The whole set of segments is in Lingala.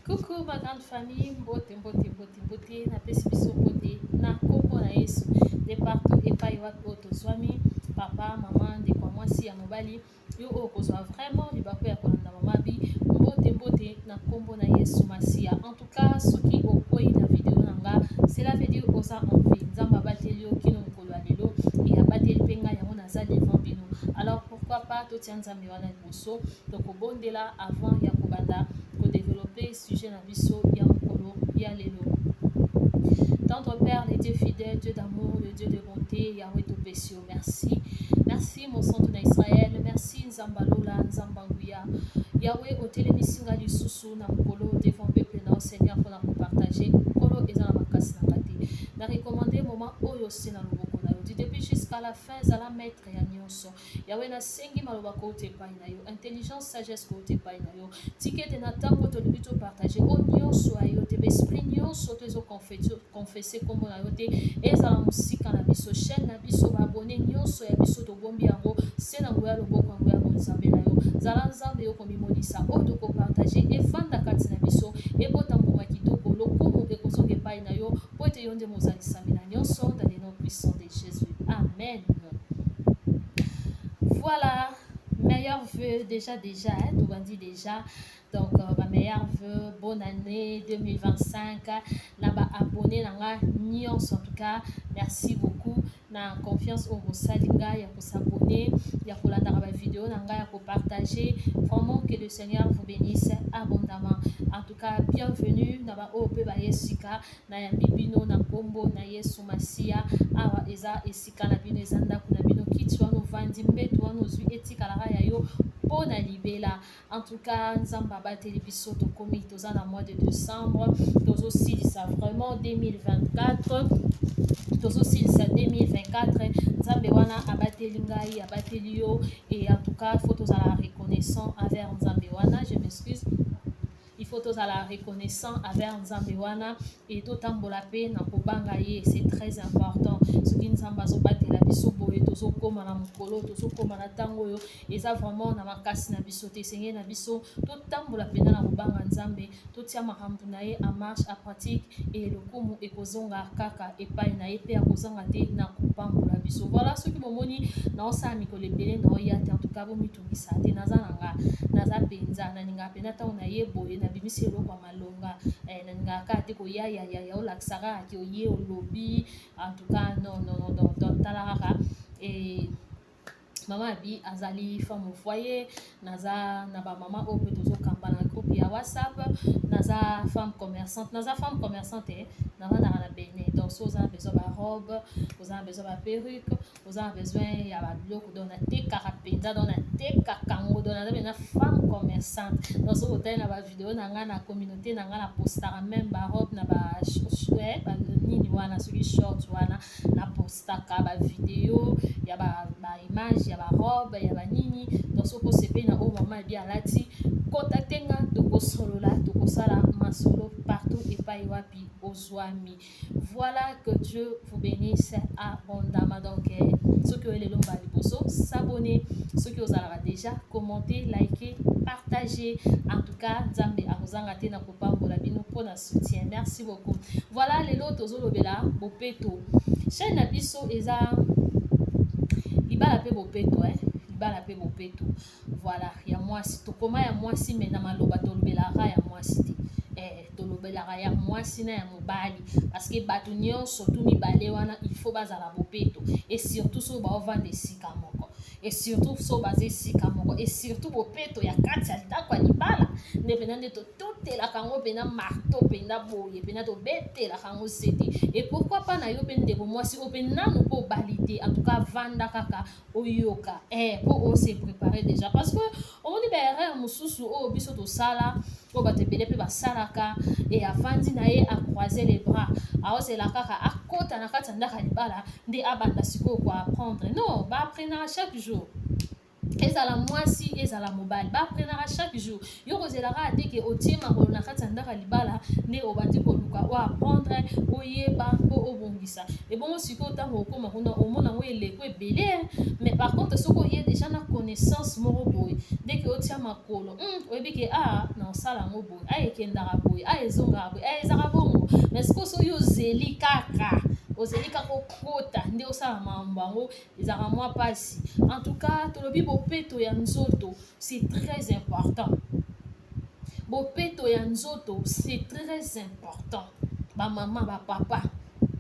Coucou ma grande famille, mbote mbote mbote mbote, napesi biso mbote na nkombo na Yesu de partout epai wapi oyo tozwami, papa, mama, ndeko ya mwasi ya mobali, yo oyo okozwa vraiment libaku ya kolanda mama bi, mbote mbote na nkombo na Yesu Masiya. En tout cas, soki okwei na video na nga, cela veut dire oza en vie. Nzambe abateli yo kino mokolo ya lelo et abateli mpe ngai yango naza devant bino. Alors pourquoi pas totia Nzambe wana liboso, tokobondela avant ya kobanda kodeveloppe sujet na biso ya mokolo ya lelo. Tendre Père, le Dieu fidèle, Dieu d'amour, le Dieu de bonté, Yahweh topesi yo merci. Merci mosantu na Israël, merci Nzamba Lola, Nzamba Nguya. Yahweh otelemisi nga lisusu na mokolo devant peuple na yo Seigneur mpona kopartage. Nkolo eza na makasi na nga te. Na recommande moment oyo se na loboko na yo. Du début jusqu'à la fin, zala maître ya nyonso. Yawe, nasengi maloba kouta epai na yo, intelligence, sagesse kouta epai na yo. Tika ete na ntango tolingi topartage oyo nyonso ya yo te, baesprit nyonso to ezoconfesse nkombo na yo te, ezala mosika na biso. Chaîne na biso, baabonné nyonso ya biso, tobombi yango se na nguya loboko ya nguya bonzambe na yo. Zala Nzambe, yo komimonisa oyo tokopartage efanda kati na biso, ebota mbuma kitoko, lokumu ekozonga epai na yo, mpo ete yo nde mozalisami na nyonso, dans le nom puissant de Jésus, amen. Voilà, meilleurs vœux déjà déjà, hein, tobandi déjà. Donc ba meilleurs vœux, bonne année 2025 na ba abonné na nga nyonso. En tout cas, merci beaucoup na confiance oyo bosali ngai ya kosabonner, ya kolandaka ba vidéo na ngai, ya kopartager. Vraiment, que le Seigneur vous bénisse abondamment. En tout cas, bienvenue na ba oyo mpe baye sika. Nayambi bino na nkombo na Yesu Masiya. Awa eza esika na bino, eza ndako na bino. Kiti wana ovandi, mbeto wana ozwi, etikalaka ya yo mpo na libela. En tout cas, Nzambe abateli biso, tokomi, toza na mois de décembre, tozosilisa vraiment 2024, tozosilisa 2024. Nzambe wana abateli ngai, abateli yo, et en tout cas, faut tozala reconnaissant envers Nzambe wana. Je m'excuse, il faut tozala reconnaissant envers Nzambe wana e totambola mpe na kobanga ye, c'est très important. Soki Nzambe azobatela biso boye, tozokóma na mokolo, tozokóma na ntango oyo, eza vraiment na makasi na biso te. Esengeli na biso totambola mpenza na kobanga Nzambe, totia makambo na ye en marche, en pratique, e lokumu ekozonga kaka epai na ye mpe akozanga te na kopambola biso. Voilà, soki bomoni naosala mikolo ebele naoya te, en tout cas bomitungisa te, naza na nga, naza mpenza, nalingaka mpenza ntango na ye boye nabimisi eloko ya malonga. Nalingaka kaka te koyayayaya, olakisa kaka ke oye olobi. En tout cas, non, non, non. Donc tala kaka e mama Abi azali femme au foyer, naza na bamama oyo mpe tozokamba na groupe ya WhatsApp, naza femme commerçante, naza femme commerçante, navandaka na Benin. Donc so oza na besoin barobe, oza na besoin baperruque, oza na besoin ya babiloko, donc natekaka mpenza, donc natekaka yango. Donc naza mpenza femme commerçante. Donc soki otali na bavideo na ngai na communauté na ngai, na postaka même barobe na ba nini wana, soki short wana, napostaka bavideo ya baimage ya barobe ya banini. Donc soki osepeli na oyo mama Abi alati, contacte nga, tokosolola, tokosala masolo partout epai wapi ozwami. Voilà, que Dieu vous bénisse abondamment. Donc soki oyo lelo mbala liboso, s'abonner. Soki ozalaka déjà, commenter, liker, partager. En tout cas, Nzambe akozanga te na kopambola bino mpona soutien. Merci beaucoup. Voilà, lelo tozolobela bopeto. Chaîne na biso eza libala mpe bopeto, eh? Libala mpe bopeto. Voilà, ya mwasi, tokoma ya mwasi, me na maloba tolobelaka ya mwasi te, tolobelaka ya mwasi na ya mobali, parce que bato nyonso tu mibale wana, il faut bazala bopeto, et surtout soki baovanda esika moko, et surtout so baza esika moko, et surtout bopeto ya kati ya ndako ya libala nde mpenza nde tototelaka yango mpenza marteau mpenza boye, mpenza tobetelaka yango sete. Et pourquoi pas na yo mpe ndeko mwasi oyo mpe nanu mpo obali te? En tout cas, vanda kaka oyoka mpo ose préparer déjà, parce que omoni baerreur mosusu oyo biso tosala, oyo bato ebele mpe basalaka, e avandi na ye, acroise les bras, aozela kaka akota na kati ya ndako ya libala nde abanda sikoyo koapprendre. Non, baapprenaka chaque jour. Ezala mwasi, ezala mobali, baapprenaka chaque jour. Yo kozelaka te ke otie makolo na kati ya ndako ya libala nde obandi koluka oapprendre, oyeba mpo obongisa. Ebongo sikoyo, ntango okóma kuna, omona yango eleko ebele. Mais par contre, soki oye déjà na connaissance moko boye, ndeke otia makolo, oyebi ke a na osala yango boye, a ekendaka boye, a ezongaka boye, a ezaka bongo. Mais sikoyo, soki ozeli kaka, ozeli kaka okota nde osala makambo yango, ezalaka mwa mpasi. En tout cas, tolobi bopeto ya nzoto, c'est très important. Bopeto ya nzoto, c'est très important. Bamama, bapapa,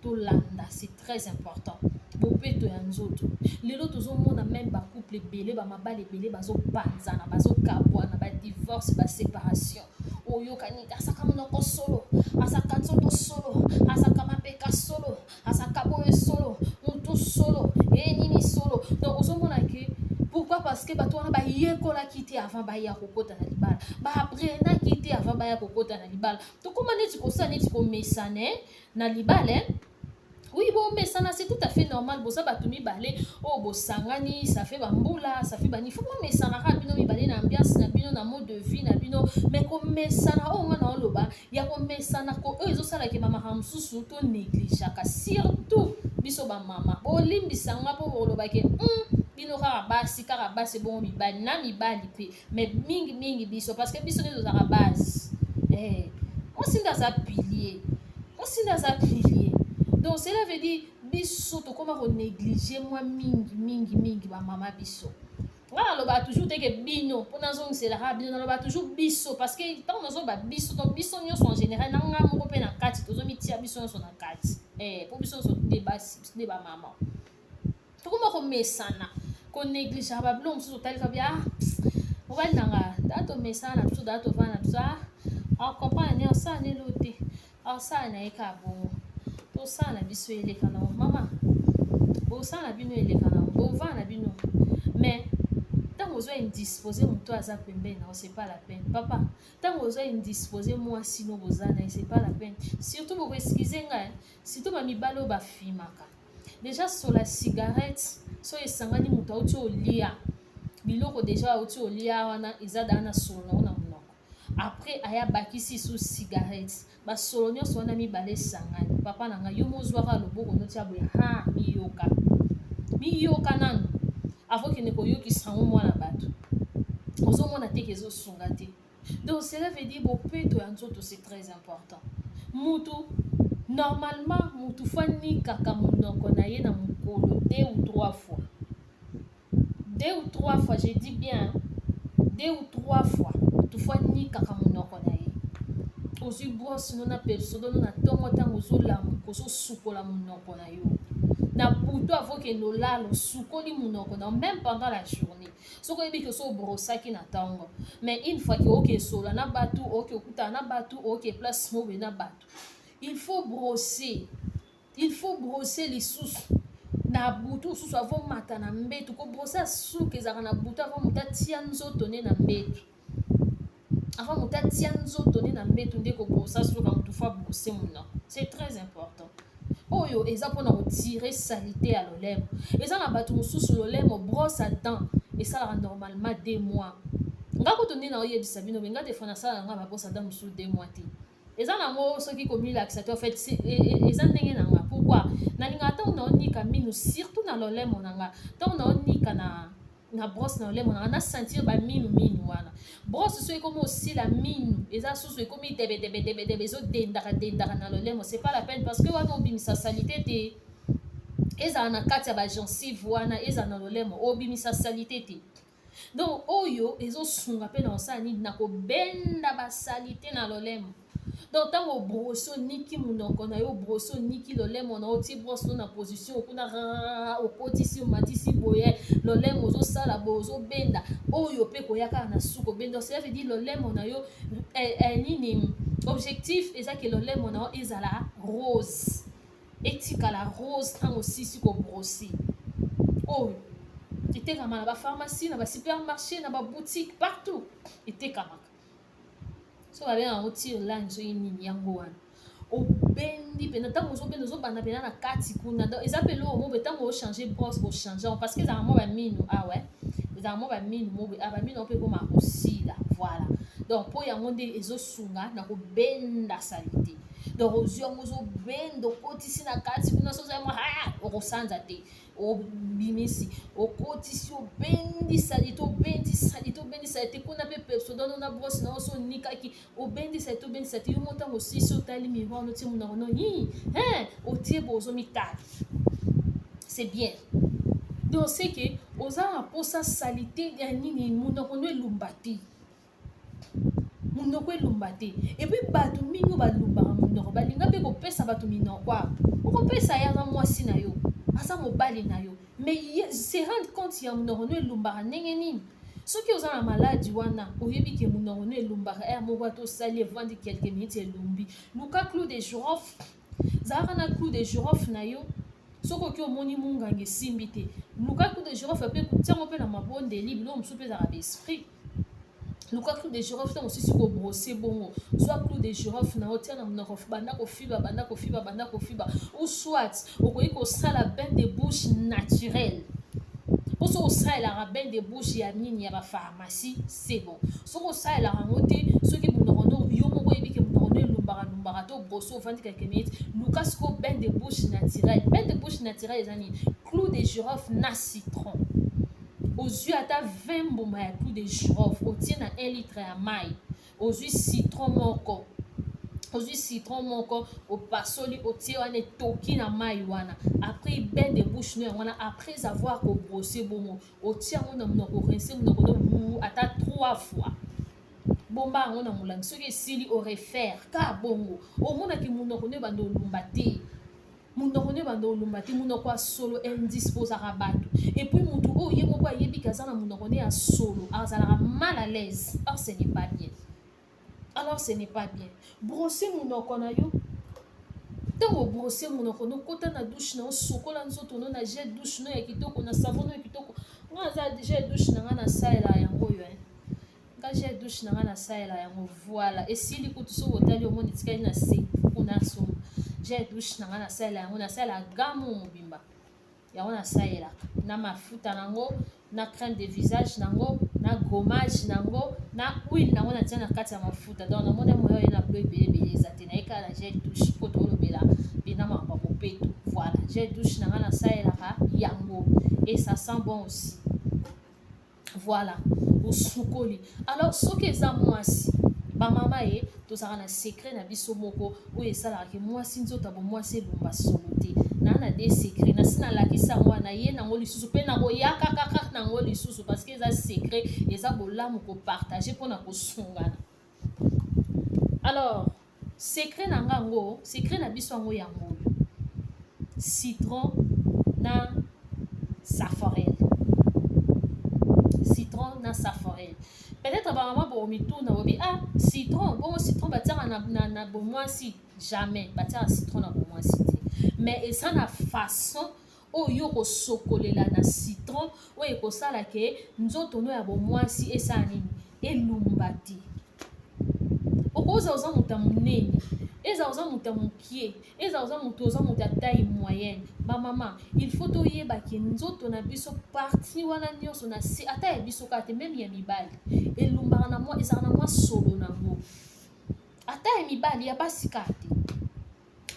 tolanda, c'est très important, bopeto ya nzoto. Lelo tozomona même bacouple ebele, bamabala ebele bazopanzana, bazokabwana, badivorce, baséparation. Oyokani, azaka monoko solo, azaka nzoto solo, azaka mapeka solo, azaka boye solo, motu solo, enini solo. Donc ozomona ke pourquoi? Parce que bato wana bayekolaki te avant baya kokota na libala, baapprenaki te avant baya kokota na libala. Tokóma neti kosala neti komesana na libala. Oui, bomesana, c'est tout à fait normal. Boza bato mibale oyo bosangani, ça fait bambula, ça fait bani, faut bomesana kaka bino mibale na ambiance na bino, na mode de vie na bino. Mais komesana oyo nga na oloba ya komesana oyo ezosalaka bamakambo mosusu tonégligeaka, surtout biso bamama. Bolimbisanga mpo bolobake bino kaka basi, kaka basi, bongo mibali na mibali mpe, mais mingimingi biso, parce que biso nde tozalaka base. Mwasi nde aza pilier, mwasi nde aza pilier. Donc cela veut dire biso tokóma konéglige mwa mingi mingi mingi, bamama. Biso, nga nalobaka toujours te ke bino, mpo nazongiselaka bino, nalobaka toujours biso, parce que ntango nazoba biso, donc biso nyonso en général, na nga moko mpe na kati, tozomitia biso nyonso na kati, mpo biso nyonso nde basi, nde bamama. Tokóma komesana konéglige babiloko mosusu. Otalika bia, ah, mobali na nga daa, tomesana na biso daa, tovanda na biso, ah, acomprendre ne osala nelo te, asala na ye kaka bongo, tosala na biso eleka nango. Mama, bosala na bino eleka nango, bovanda na bino. Mais ntango ozwa indisposé, moto aza pembeni na, c'est pas la peine. Papa, ntango ozwa indisposé mwasi no boza na ye, c'est pas la peine. Surtout, bokoexcuser ngai, surtout bamibali oyo bafimaka déjà sola cigarette. So esangani, moto auti olia biloko déjà, auti olia wana, eza daa na solo nango na monoko, après aya bakisi su cigarette, basolo nyonso wana mibale esangani. Papa na ngai, yo mozwaka loboko notia boye, ha, miyoka, miyoka nanu avokende koyokisa yango mwana bato. Ozomona te ke ezosunga te. Donc cela veut dire bopeto ya nzoto, c'est très important. Mutu normalement, mutu faut anikaka monoko na ye na mokolo deux ou trois fois, deux ou trois fois, je dis bien deux ou trois fois. Mutu faut anikaka monoko na ye. Ozwi brosse no na Pepsodent no na ntongo, ntango ozolamuka, ozosukola monoko na yo. Na butu, avokende olala, osukoli monoko na yo. Même pendant la journée, soki oyebi ke so obrosaki na ntongo, mais une fois ke oke esola na bato, oke okutana na bato, oke place moko boye na bato, il faut brosser, il faut brosser lisusu na butu mosusu avant mata na mbetu. Kobrosser asuka ezalaka na butu avant moto atia nzoto nde na mbetu, avant moto atia nzoto nde na mbetu nde kobrosser suka. Motu faut abrosser monoko, c'est très important. Oyo eza mpona kotirer saleté ya lolemo. Eza na bato mosusu, lolemo, brosse à dent esalaka normalement 2 mois. Nga kutu nde naoyebisa bino, benga des fois nasala na nga babrosse à dent mosusu 2 mois te. Eza nango soki komilakisa te, en fait eza ndenge na nga. Pourquoi? Nalingaka ntango naonika mino, surtout na lolemo na nga, ntango naonika na brosse na lolemo na nga, nasentir baminu minu wana. Brosse so ekomi osila minu, eza susu ekomi debedebedebedebe, ezodendaka dendaka na lolemo, c'est pas la peine, parce que wana obimisa saleté te. Ezala na kati ya bagencive wana, ezala na lolemo, obimisa saleté te. Donc oyo ezosunga mpe na kosala nini? Na kobenda basaleté na lolemo. Donc ntango obrosser, oniki monoko na yo, obrosser, oniki lolemo na yo, otie brosse no na position okuna, okotisi, omatisi boye lolemo, ozosala boye, ozobenda oyo mpe koya kaka na suka obenda. Cela veut dire lolemo na yo nini? Objectif eza ke lolemo na yo ezala rose, etikala rose ntango osisi kobrosser. Oyo etekama na bapharmacie, na basupermarché, na baboutique, partout etekamaka. So babenga yango tire-langue, soki nini yango wana. Obendi mpena, ntango ozobenda, ozobanda mpena na kati kuna. Donc eza mpe eloko moko, ntango ochange brosse, ochange yango, parce que ezalaka mwa bamino awa. Ezalaka mwa baminu mo boye, baminu yango mpe ekomaka kosila. Voilà, donc mpo yango nde ezosunga na kobenda saleté. Donc ozwi yango, ozobenda, okotisi na kati kuna. So ozali mwa okosanza te, obimisi, okotisi, obendi saleté, obendi saleté, obendi saleté kuna. Mpe Pepsodent na brosse na yo, so onikaki, obendi saleté, obendi saleté. Yo mo ntango osisi, otali miroir, notie monoko no hi, otie bo, ozomitala, c'est bien. Donc c'est que oza na mposa saleté ya nini, monoko no elumba te, monoko elumba te. Et puis bato mingi oyo balumbaka monoko, balinga mpe kopesa bato minoko. Awa okopesa ye, aza mwasi na yo, aza mobali na yo, mais se rendre compte ya monoko no elumbaka ndenge nini. Soki oza na maladi wana, oyebi ke monoko no elumbaka ere moko, ata osali, evandi quelques minutes, elumbi, luka clou de girofle. Zalaka na clou de girofle na yo. Soki oki omoni munganga, esimbi te, luka clou de girofle mpe tiango mpe na mabondeli. Biloko mosusu mpe ezalaka baesprit. Luka clou de girofle. Ntango osisi kobrosser bongo, zwa clou de girofle na otia na monoko, banda kofiba, banda kofiba, banda kofiba. Ou soit okoki kosala bain de bouche naturel. Mpo soki osalelaka bain de bouche ya nini, ya bapharmacie, c'est bon. Soki osalelaka yango te, soki monoko no, yo moko oyebi ke monoko no elumbaka lumbaka, to brosse, ovandi quelques minutes, luka sikoyo bain de bouche naturel. Bain de bouche naturel eza nini? Clou de girofle na citron. Ozwi ata 20 mbuma ya clou de girofle, otie na 1 litre ya mai. Ozwi citron moko, ozwi citron moko, opasoli, otie wana, etoki na mai wana. Après, bain de bouche no yango wana. Après avoir kobrosser bongo, otie yango na monoko, rincer monoko no ata 3 fois. Bomba yango na molangi. Soki esili, orefaire ka bongo. Omonaki monoko no ebanda olumba te, monoko no ebanda olumba te. Monoko ya solo indisposaka bato. Et puis motu oyo ye moko ayebi ke aza na monoko ne ya solo, azalaka mal à l'aise. Or ce n'est pas bien. Alors ce n'est pas bien. Brosse monoko na yo. Ntango obrosser monoko no, kota na douche na, osokola nzoto no na gel douche no ya kitoko, na savon no ya kitoko. Nga aza gel douche na nga, nasalela yango oyo. Nga gel douche na nga nasalela yango, voilà, esili kutu. Soki otali, omoni etikali na se kuna. Somba gel douche na nga, nasalela yango, nasalela gamme mobimba yango. Nasalelaka na mafuta nango, na crème de visage nango, na gommage nango, na huile nango natia na kati ya mafuta. Donc namoni moyo oye na blo ebele ebele eza te. Naye kaka na gel douche mpo tolobela mpena makambo ya bopeto. Voilà, gel douche na nga nasalelaka yango et ça sent bon aussi. Voilà, osukoli. Alors soki eza mwasi, bamama ye tozalaka na secret na biso moko oyo esalaka ke mwasi, nzoto ya bomwasi elumba solo te. Naa na de secret, nasi nalakisa yango wana ye nango lisusu mpe nakoyaka kaka nango lisusu, parce que eza secret, eza bolamu kopartager mpona kosungana. Alors secret na nga yango, secret na biso yango, yango oyo: citron na saforelle. Citron na saforelle. Peut-être bamama bomituna, bobi: "Ah, citron bongo, citron batiaka na bomwasi?" Jamais batiaka citron na bomwasi te, mais eza na façon oyo kosokolela na citron oyo ekosala ke nzoto no ya bomwasi esala nini? Elumba te. Okoza oza moto ya monene, eza oza moto ya mokie, eza oza moto, oza moto ya taille moyenne. Bamama, il faut toyeba ke nzoto na biso, partie wana nyonso na se, ata ya biso kaka te, même ya mibali elumbaka na mwa, ezalaka na mwa solo nango. Ata ya mibali, ya basi kaka te,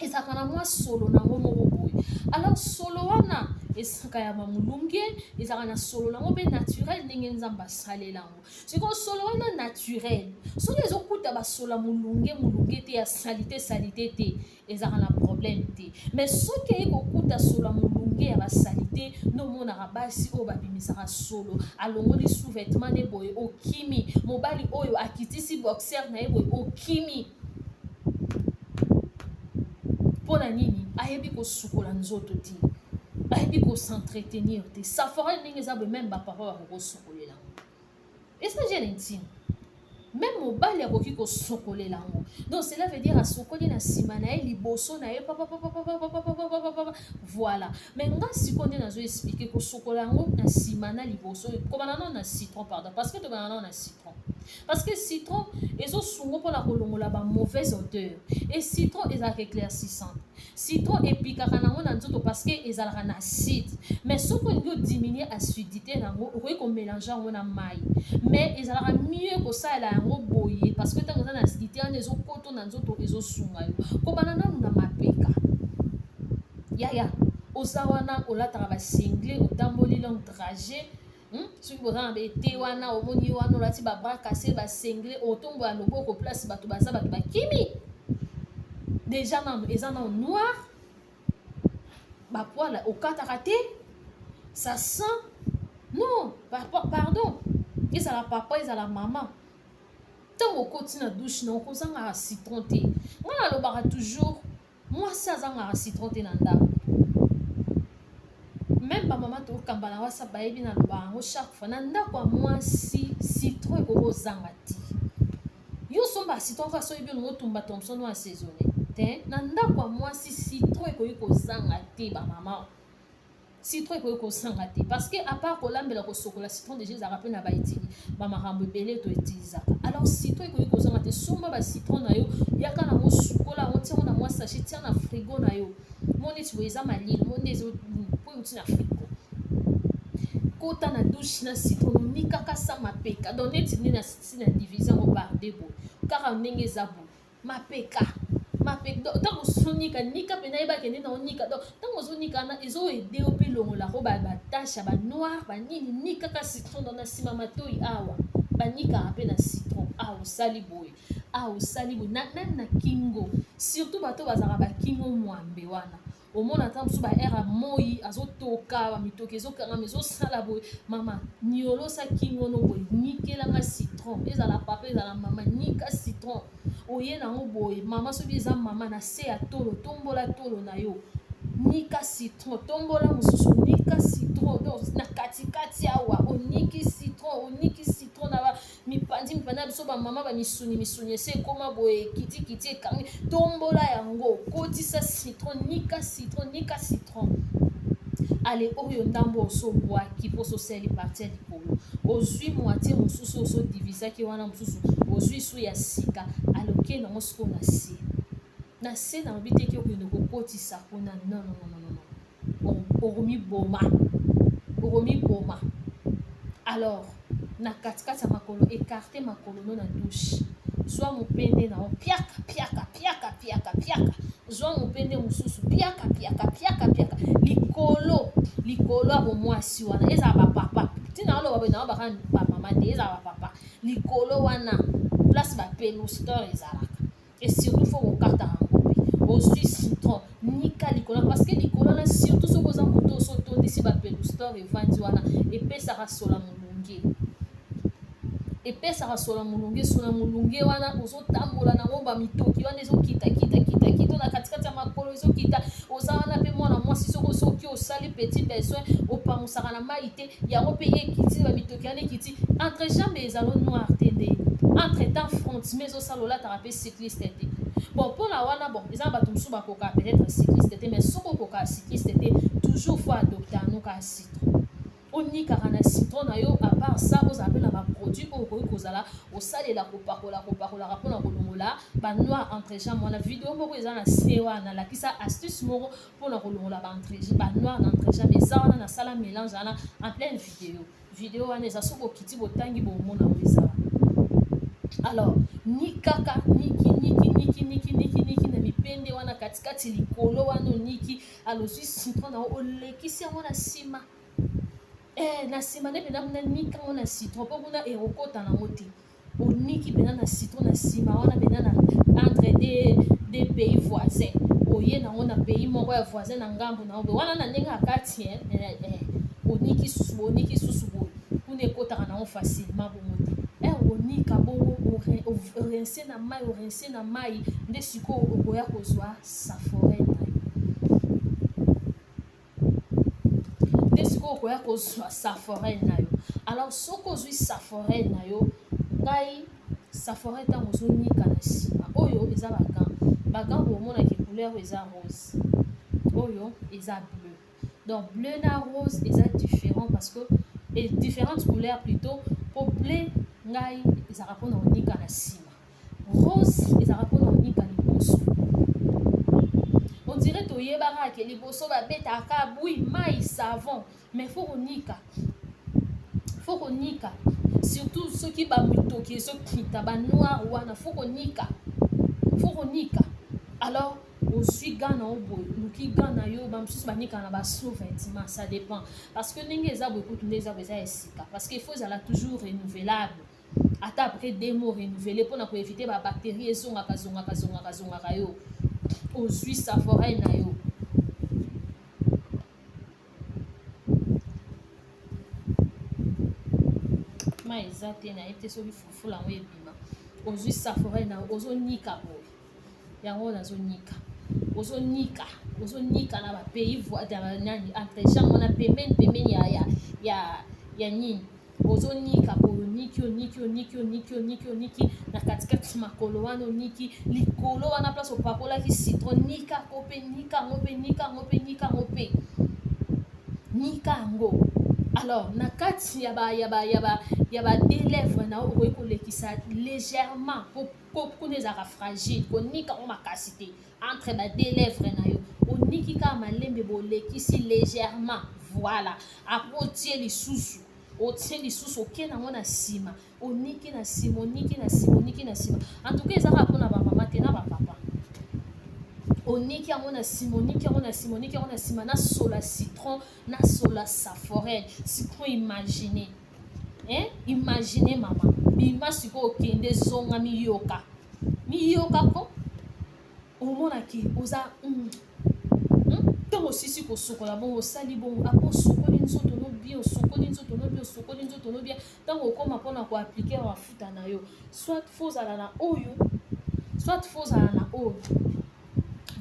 ezalaka na mwa solo nango moko boye. Alors solo wana esaka ya bamolunge, ezalaka na solo nango mpe naturel, ndenge Nzambe asalela yango. Sikoyo solo wana naturel, soki ezokuta basolo ya molunge, molunge te, ya saleté, saleté te, ezalaka na problème te. Mais soki eyi kokuta solo ya molunge, ya basaleté, nde omonaka basi oyo babimisaka solo, alongoli sous-vêtement nde boye, okimi. Mobali oyo akitisi boxer na ye boye, okimi. Mpo na nini? Ayebi kosukola nzoto te, ayebi kos'entretenir te. Saforelle ndenge eza boye, même bapapa bakoki kosukolela yango, eza gel intime, même mobali akoki kosokolela yango. Donc cela veut dire asokoli na nsima na ye, liboso na ye, papapapapapapapapapa. Voilà. Mais nga sikoyo nde nazo expliquer kosokola yango na nsima na liboso. Kobanda nano na citron, pardon, parce que tobanda nano na citron. Parce que citron ezosunga mpona kolongola ba mauvaise odeur, et citron ezalaka éclaircissante. Citron epikaka nango na nzoto parce que ezalaka na acide, mais soki olingi odiminue acidité nango, okoki komélange yango na mai, mais ezalaka mieux kosalela yango boye, parce que ntango eza na acidité wana, ezokota na nzoto, ezosunga yo. Kobanda nanu na mapeka. Yaya, oza wana, olataka basinglet, otamboli long trajet, Soki boza na bete wana, omoni wana olati babras cassés, basinglet, otombola loboko, place bato baza, bato bakimi déjà. Nano eza nano noir, bapoils okataka te, ça sent. Non, pardon, ezala papa, ezala mama, ntango okoti na douche na, okozangaka citron te. Nga nalobaka toujours, mwasi azangaka citron te na ndako. Même bamama tokamba na WhatsApp bayebi, naloba yango chaque fois: na ndako ya mwasi, citron ekoki kozanga te. Yo somba citron kaka soki oyebi olingo otumba thomson oyo assaisonné te. Na ndako ya mwasi, citron ekoki kozanga te. Bamama, citron ekoki kozanga te, parce que à part kolambela, kosokola, citron déjà ezalaka mpe na baetili, bamakambo ebele toutilisaka. Alors citron ekoki kozanga te. Somba bacitron na yo, yaka nango, sukola yango, tiango na mwa sachet, tia na frigo na yo. Mo neti boye eza malili, mo nde po euti na frigo, kota na douche na citron, onikaka sa mapeka. Donc neti nde nasi na divise yango par deux boye, kaka ndenge eza boye, mapeka, mapeka. Ntango ozonika, nika mpena, yebake nde na onika. Donc ntango ozonika wana, ezoaider yo mpe elongolako bataches ya banoir, banini. Nikaka citron. Donc na nsima matoi awa, banikaka mpe na citron. Awa osali boye, awa osali boye, même na kingo, surtout bato bazalaka bakingo mwambe wana. Omona ata mosusu baere ya moi, azotoka, bamitoki ezokangama, ezosala boye. Mama, niolosa kingo no boye, nikelanga citron. Ezala papa, ezala mama, nika citron, oye nango boye. Mama, soki eza mama, na se ya tolo, tombola tolo na yo, nika citron, tombola mosusu, nika citron. Donc na katikati awa, oniki citron, oniki citron na mipandi, mipandi na biso bamama, bamisuni, misuni ese ekóma boye, ekitikiti, ekangi, tombola yango, kotisa citron, nika citron, nika citron. Ale, oyo ndambo osobwaki mpo ososali partie ya likolo, ozwi moitié mosusu, osodivisaki wana mosusu, ozwi su ya sika. Ale, okende yango sikoyo na se. Na se, nalobi teki okende kokotisa kuna, non, non, non, non, non, okomiboma, okomiboma. Alors na katikati ya makolo, écarte makolo no na douche, zwa mopende na yo, piaka, piaka, piaka, piaka, piaka. Zwa mopende mosusu, piaka, piaka, piaka, piaka likolo, likolo ya bomwasi wana. Ezala bapapa, ntina aloba boye, nango baka bamama te, ezala bapapa, likolo wana, place bapelouse d'or ezalaka. Et surtout faut kokata yango mpe. Ozwi citron, nika likolo, parce que likolo wana, surtout soki oza moto oso otondisi bapelouse d'or, evandi wana, epesaka sola molunge, epesaka sola molunge. Sola molunge wana, ozotambola nango, bamitoki wana ezokita, kita, kita, kita na katikati ya makolo, ezokita. Oza wana mpe mwana mwasi, soki soki osali petit besoin, opangusaka na mai te, yango mpe ye ekiti, bamitoki wana ekiti, entrejambe ezalo noir te. Ndeni entre temps front mais ezosala, olataka mpe cycliste te. Bon, mpona wana, bon, eza na bato mosusu bakokaka peut-être cycliste te, mais soki okokaka cycliste te, toujours faut adopter anoka citron, onikaka na citron na yo. À part ça, ozala mpe na baproduit oyo okoki kozala osalela, kopakola, kopakolaka mpona kolongola banoir entrejambe wana. Video moko eza na se wana, nalakisa astuce moko mpona kolongola banoir na entrejambe. Eza wana, nasala mélange wana en pleine video. Video wana eza, soki okiti, botangi, bomona yango, eza wana. Alors nikaka, niki, niki, niki, niki, niki, niki na mipende wana, katikati, likolo wana, oniki. Alozwi citron na yo, olekisi yango na nsima, na nsima nde mpenza kuna, nika yango na citron, mpo kuna ekokota nango te. Oniki mpenza na citron na nsima wana, mpenza na entre deux pays voisins. Oye nango na pays moko ya voisin, na ngambo na yo wana, na ndenge ya kati, oniki susu boye, oniki susu boye. Kuna ekotaka nango facilement bongo te. Onika bongo, orince na mai, orince na mai. Nde sikoyo okoya kozwa saforel na yo. Nde sikoyo okoya kozwa saforel na yo. Alors soki ozwi saforel na yo, ngai saforel, ntango ozonika na nsima, oyo eza bagants. Bagants, bomonaki couleur oyo eza rose, oyo eza bleu. Donc bleu na rose eza différent, parce que et différentes couleurs plutôt. Po bleu Ngai ezalaka mpona konika na nsima, rose ezalaka mpona konika liboso. On dirait toyebaka ke liboso babetaka bui mai savon, mais faut konika, faut konika, surtout soki bamitoki ezokita banoir wana, faut konika, faut konika. Alors ozwi gant na yo boye, oluki gant na yo. Bamosusu banikaka na basous-vêtement, ça dépend, parce que ndenge eza boye kutu, nde eza boye, eza ya sika, parce que il faut ezala toujours renouvelable, ata après 2 mois renouvelé, mpona koéviter babactérie ezongaka zongaka zongaka zongaka yo. Ozwi Saforel na yo, mai eza te, nayebi te soki fufula yango ebima. Ozwi Saforel na yo, ozonika boye, yango nazonika, ozonika, ozonika na bapays nani, entrejambe wana, pembeni pembeni ya nini. Ozonika boye, oniki, oniki, oniki, oniki, oniki, oniki na katikati makolo wana, oniki likolo wana, place opakolaki citron, nika yango mpe, nika yango mpe, nika yango mpe, nika yango mpe, nika yango. Alors na kati ya ba deux lèvres na yo, okoki kolekisa légèrement, po kuna ezalaka fragile, konika yango makasi te. Entre ba deux lèvres na yo, oniki kaka malembe, bolekisi légèrement, voilà. Après otie lisusu, otie lisusu, okende yango na nsima, oniki na nsima, oniki na nsima, oniki na nsima. En tout cas eza kaka mpona bamama te, na bapapa. Oniki yango na nsima, oniki yango na nsima, oniki yango na nsima, na solo ya citron, na solo ya Saforel. Sikoyo imagine, hein? Imagine mama, bima sikoyo, okende, zonga, miyoka, miyoka ko omonaki oza ntango osisi kosokola bongo, osali bongo, apo osokoli nzoto no bien, osokoli nzoto no bien, osokoli nzoto no bien. Ntango okóma mpona koappliquer mafuta na yo, soit faut ozala na oyo, soit faut ozala na oyo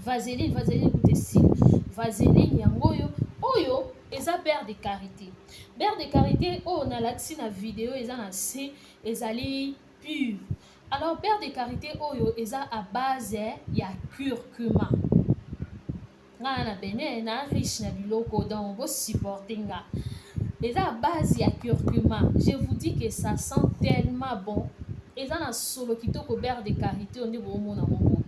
vaseline. Vaseline kuta esili, vaseline yango oyo. Oyo eza beurre de karité. Beurre de karité oyo nalakisi na video eza na se, ezali pure. Alors beurre de karité oyo eza à base ya curcuma. Nga na bene na riche na biloko, donc bosupporte nga. Eza à base ya curcuma. Je vous dis que ça sent tellement bon, eza na solo kitoko. Beurre de karité oyo nde boomona ngo boye,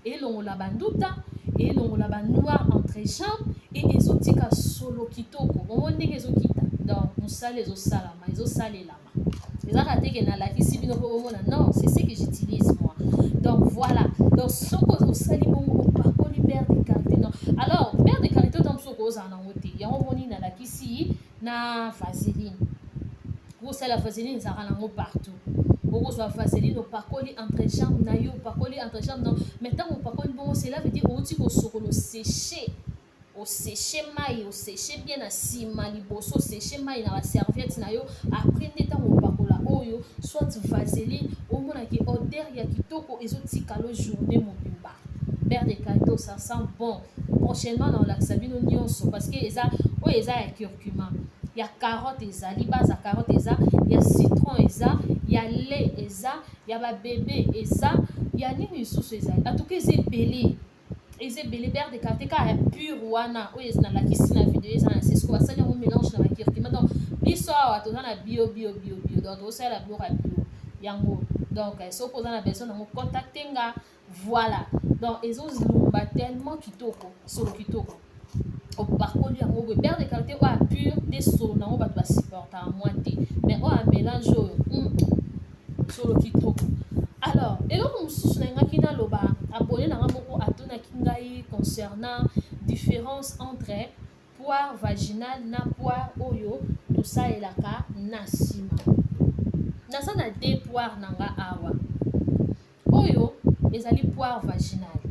elongola banduta, elongola banoir entre jambes e ezotika solo kitoko. Omoni ndenge ezokita? Donc mosala ezosalama, ezosalelama. Ezaka te ke nalakisi bino mpo bomona, non, c'est ce que j'utilise moi. Donc voilà, donc soki osali bongo, opakoli beurre de karité, non, alors beurre de karité ota mosusu okozala nango te, yango omoni nalakisi na vaseline. Okosala vaseline, ezalaka nango partout. Okozwa vaseline, opakoli entre jambe na yo, opakoli entre jambe na. Mais ntango opakoli bongo, cela veut dire outi kosokola, osécher, osécher mai, osécher bien na nsima, liboso osécher mai na baserviette na yo. Après nde ntango opakola oyo, soit vaseline, omonaki odeur ya kitoko ezotikala journée mobimba. Beurre de karité, ça sent bon. Prochainement na olakisa bino nyonso, parce que eza oyo eza ya curcuma, ya carotte, ezali base ya carotte, eza ya citron, eza ya lait, eza ya babebe, eza ya nini lisusu ezali. En tout cas eza ebele, eza ebele. Beurre de karité kaka ya pure wana oyo nalakisi na video eza na se. Siko basali yango mélange na bacurcuma. Donc biso awa toza na bio, bio, bio, bio, donc tozosalela biloko ya bio yango. Donc soki oza na besoin nango, contacte nga. Voilà, donc ezolumba tellement kitoko, solo kitoko. Opakoli yango boye, beurre de karité oyo ya pure nde solo nango bato basupportaka mwa te, mais oyo ya mélange oyo, solo kitoko. Alors eloko mosusu nalingaki naloba, abonné nanga moko atunaki ngai concernant différence entre poire vaginale na poire oyo tosalelaka na nsima. Naza na deux poire na nga awa. Oyo ezali poire vaginale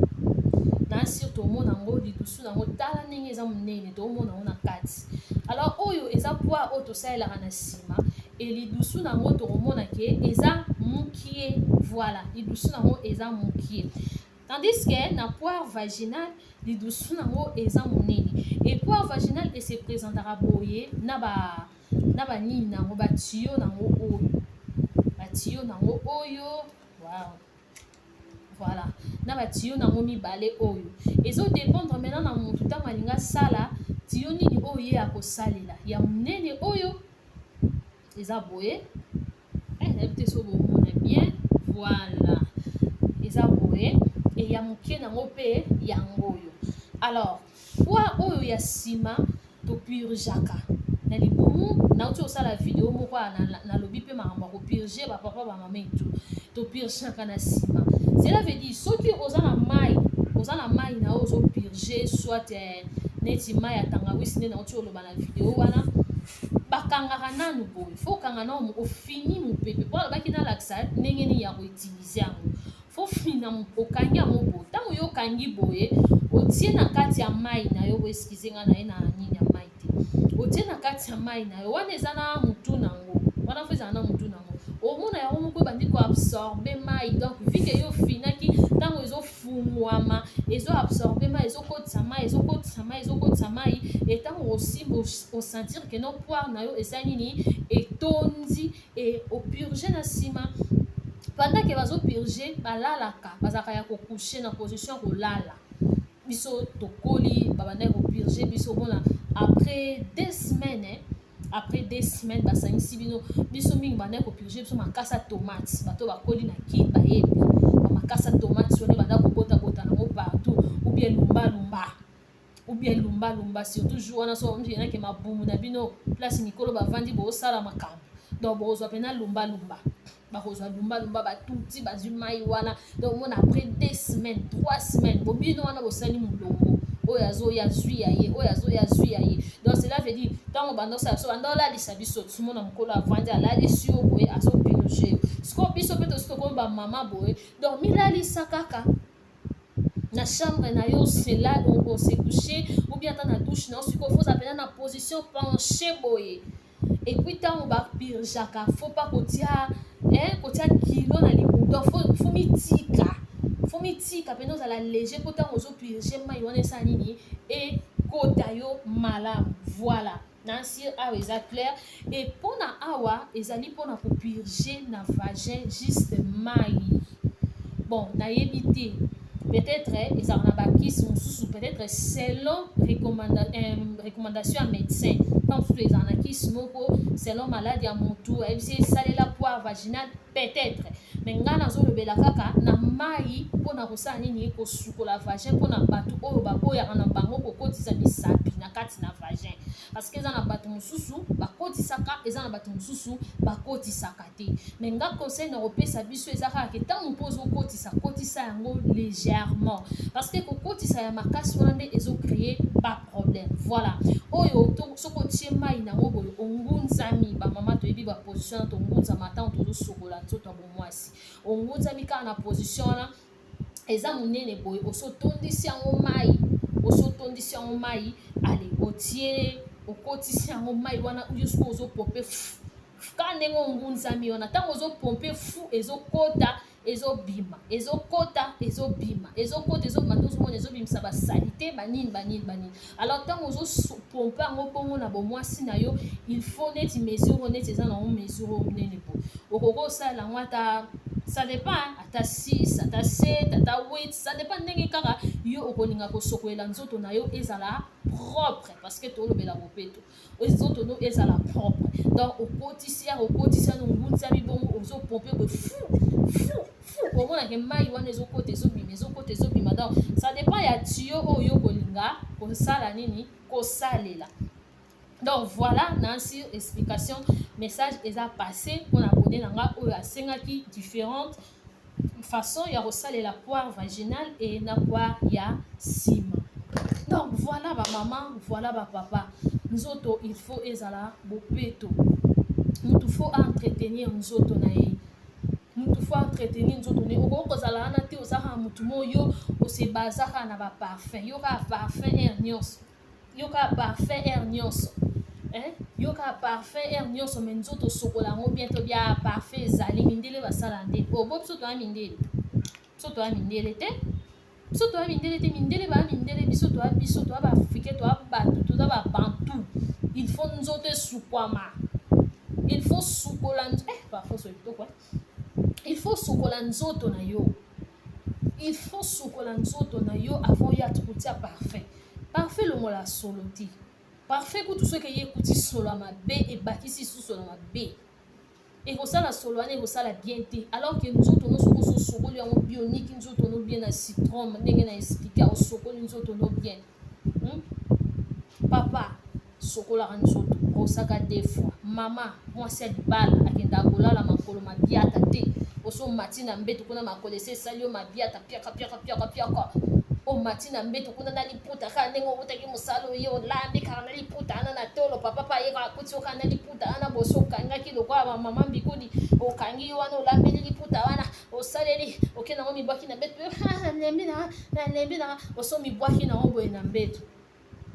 na sur, tomona yango lidusu nango, tala ndenge eza monene, tomona yango na kati. Alors oyo eza poire oyo tosalelaka na nsima e lidusu nango tokomona ke eza mokie. Voilà, lidusu nango eza mokie, tandis que na poire vaginale lidusu nango eza monene. E poire vaginale ese présentaka boye na banini nango, batiyo nango oyo, batiyo nango oyo, wow. Voilà, na batiyo nango mibale oyo ezodépendre maintenant na motu ntango alingi asala tiyo nini oyo ye akosalela. Ya monene oyo eza boye. Nayebi te soki bomona bien. Voilà, eza boye. E ya moke nango mpe yango oyo. Alors, poire oyo ya nsima, topurgeaka na libumu. Nauti kosala video moko, nalobi mpe makambo ya kopurger, bapapa, bamama etu. Topurgeaka na nsima, cela veut dire soki oza na mai, oza na mai na oyo ozopurger, soit neti mai ya tangawisi nde nauti koloba na video wana. Bakangaka nanu boye, faut okanga nanu, ofini mopepe, mpo alobaki nalakisa ndenge nini ya koutiliser yango. Faut fina, okangi yango boye. Ntango yo okangi boye, otie na kati ya mai na yo boye. Excusez nga, na ye na nini ya mai te. Otie na kati ya mai na yo wana, eza na mutu nango wana, faut ezala na mutu nango. Omona yango moko ebandi koabsorber mai. Donc vu que yo ofinaki, ntango ezofungwama, ezoabsorber mai, ezokotisa mai, ezokotisa mai, ezokotisa mai. E ntango osimba, osentir que no, poire na yo eza nini, etondi. E opurger na nsima. Pendant que bazopurger, balalaka, bazalaka ya kocoucher, na position ya kolala. Biso tokoli, babandaki kopurger biso mpona après 2 semaines, eh? Après 2 semaines, basangisi bino. Biso mingi bandaki kopurger biso makasa tomate. Bato bakoli na Kine bayebi bamakasa tomate wana, bandaki kobotabota nango partout, ou bien lumbalumba, ou bien lumbalumba. Surtout jour wana, so nake mabumu na bino, place mikolo bavandi, bosala makambo. Donc bokozwa mpena lumbalumba, bakozwa lumbalumba, batuti, bazwi mai wana. Donc omona après 2 semaines, 3 semaines, bobino wana bosali molongo, oyo azoya zwi ya ye, oyo azoya zwi ya ye. Donc cela veut dire ntango banda osala biso, banda olalisa biso, tumona mokolo avandi, alalisi yo boye, azopurger yo. Sikoyo biso mpe tosi tokomi bamama boye. Donc milalisa kaka na chambre na yo, osela, ose coucher, ou bien ata na douche na yo. Sikoyo faut oza mpena na position penché boye. Et puis ntango bapurgeaka, faut pas kotia kilo na libumu. Donc faut mitika, faut mitika mpena, ozala léger, mpo ntango ozopurger, mai wana esala nini, ekota yo malamu. Voilà, nasi awa eza clair. E mpona awa ezali mpona kopurger na vagin, juste mai. Bon, nayebi te, peut-être ezalaka na bakisi mosusu, peut-être selon recommandation ya médecin. Ntango mosusu ezala na kisi moko selon maladi ya motu, ayebisi esalela poire vaginale peut-être. Mais ngai nazolobela kaka na mai mpona kosala nini, kosukola vagin, mpona bato oyo baboyaka na bango kokotisa misapi na kati na vagin, parce que eza na bato mosusu bakotisaka, eza na bato mosusu bakotisaka te. Mais nga conseil na kopesa biso eza kaka que ntango mpo ozokotisa, kotisa yango légèrement, parce que kokotisa ya makasi wana nde ezocréer baproblème. Voilà, oyo soki otie mai nango boye, ongunzami. Bamama toyebi baposition wana, tongunzama ntango tozosokola nzoto ya bomwasi. Ongunzami kaka na position wana, eza monene boye, osotondisi yango mai, osotondisi yango mai. Ale, otie, okotisi yango mai wana. Yo soki ozopomper kaka ndenge ongunzami wana, ntango ozopomper fu, ezokota, ezobima, ezokota, ezobima, ezokota, ezobima. Tozomona ezobimisa basaleté, banini, banini, banini. Alors ntango ozopomper yango bongo na bomwasi na yo, il faut neti mesure oyo, neti eza nango mesure oyo monene boye, okoki osalela yango ata, ça dépend, ata 6, ata 7, ata 8, ça dépend ndenge kaka yo okolinga kosokolela nzoto na yo ezala propre, parce que tolobela bopeto, nzoto no ezala propre. Donc okotisi ya, okotisi ya, nongunzami bongo, ozopomper boye, fu fu fu, omonake mai wana ezokota, ezobima, ezokota, ezobima. Donc ça dépend ya tuyau oyo kolinga kosala nini, kosalela. Donc voilà, nansi explication, message eza passé mpona abonné na nga oyo asengaki différentes façon ya kosalela poire vaginale e na poire ya nsima. Donc voilà bamama, voilà bapapa, nzoto il faut ezala bopeto. Mutu faut entretenir nzoto na ye, mutu faut entretenir nzoto na ye. Okoki kozala wana te, oza kaka mutu mo yo osebaza kaka na baparfum, yo kaka parfum heure nyonso, yo kaka parfum heure nyonso, yo kaka parfum heure nyonso, mais nzoto osokola yango bien to bia parfum ezali. Mindele basala nde obo. Biso toya mindele, biso toya mindele te, biso toya mindele te. Mindele baya mindele, biso toya, biso toya baafricain, toya bato, toza babantu. Il faut nzoto esukwama, il faut sukola parfum so kitoko. Il faut sukola nzoto na yo, il faut sukola nzoto na yo avant yo kotia parfum. Parfum elongola solo te. Parfum kutu soki eye ekuti solo ya mabe, ebakisi susu na mabe. Ekosala solo wana ekosala bien te, alors que nzoto no, soki ososokoli yango bien, oniki nzoto no bien na citron ndenge na expliquer, osokoli nzoto no bien, Papa, sokolaka nzoto, brosaka deux fois. Mama, mwasi ya libala akendaka kolala makolo mabiata te. Oso omati na mbeto kuna, makolo esi esali yo mabiata, piaka piaka piaka piaka. Omati na mbeto kuna na liputa kaka ndenge okutaki mosala, oye olambi kaka na liputa wana na tolo. Papa mpe ayeka, akuti yo kaka na liputa wana. Boso okangaki lokola bamama mbikudi, okangi yo wana, olambeli liputa wana, osaleli, okende yango, mibwaki na mbeto. Nalembi na, nalembi na. Oso mibwaki nango boye na mbeto,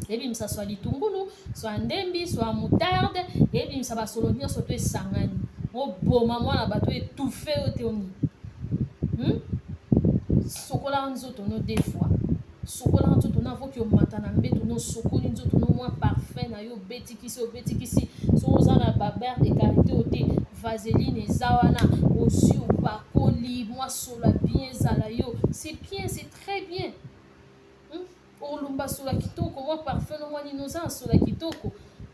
ebimisa swa litungulu, swa ndembi, swa moutarde, ebimisa basolo nyonso to esangani, oboma mwana bato, étouffe yo te. Oni, Sokolaka nzoto no deux fois. Sokolaka nzoto no avoki omata na mbeto no, osokoli nzoto no, mwa parfum na yo, obetikisi, obetikisi. Soki oza na babeurre de karité oyo te, vaseline eza wana, ozwi, opakoli mwa solo ya bien, ezala yo, c'est bien, c'est très bien, Olumba solo ya kitoko, mwa parfum no, mwa nini, oza na solo ya kitoko.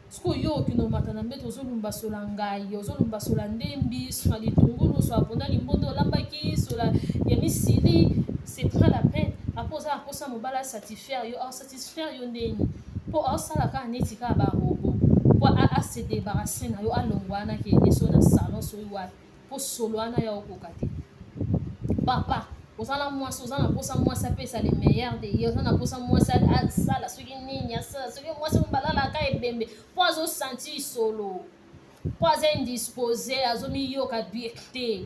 Sikoyo yo okende omata na mbeto, ozolumba solo ya ngai, ozolumba solo ya ndembi, solo ya litungulu, solo ya ponda limbondo olambaki, solo ya misili, c'est pas la peine. Apo oza na mposa mobali asatisfaire yo, asatisfaire yo ndeni? Mpo aosala kaka neti kaka barobots, mpo ase débarrasse na yo, alongwa wana, kende so na salon, soki wapi, mpo solo wana ya okoka te. Papa, oza na mwasi, oza na mposa mwasi apesa le meilleur de ye, oza na mposa mwasi asala soki nini, asala soki mwasi balalaka ebembe mpo azosentir solo, mpo aza indisposé, azomiyoka bien te,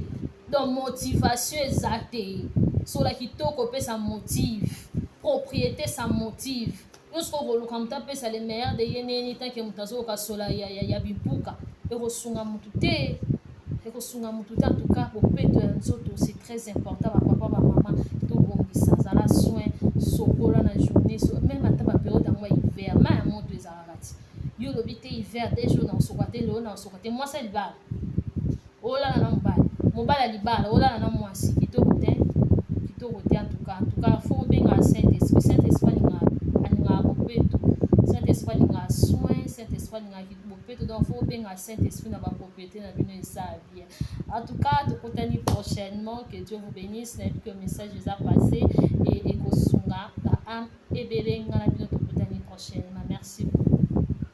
donc motivation eza te. Sola kitoko opesa motive, propriété, ça motive. Nyonso koluka moto apesa le meilleur de ye neni, tant que moto azoyoka sola ya bimpuka, ekosunga motu te, ekosunga motu te. En tout cas, bopeto ya nzoto, c'est très important. Bapapa, bamama, tobongisa, zala soin, sokola na journée, même ata bapériode yango ya hiver, mai ya moto ezalaka ti yo olobi te hiver 2 jours na osoka te, lelo na osoka te. Mwasi ya libala olala na mobali, mobali ya libala olala na mwasi, kitoko te, kitoko te. En tout cas, en tout cas, faut obenga Saint Esprit. Saint Esprit alingaka bopeto, Saint Esprit alingaka soin, Saint Esprit alingaka bopeto. Donc faut obenga Saint Esprit na bapropriété na bino, esala bien. En tout cas, tokutani prochainement, que Dieu vous bénisse. Nayebi que message eza passé et ekosunga baâme ebele. Nga na bino tokutani prochainement, merci beaucoup.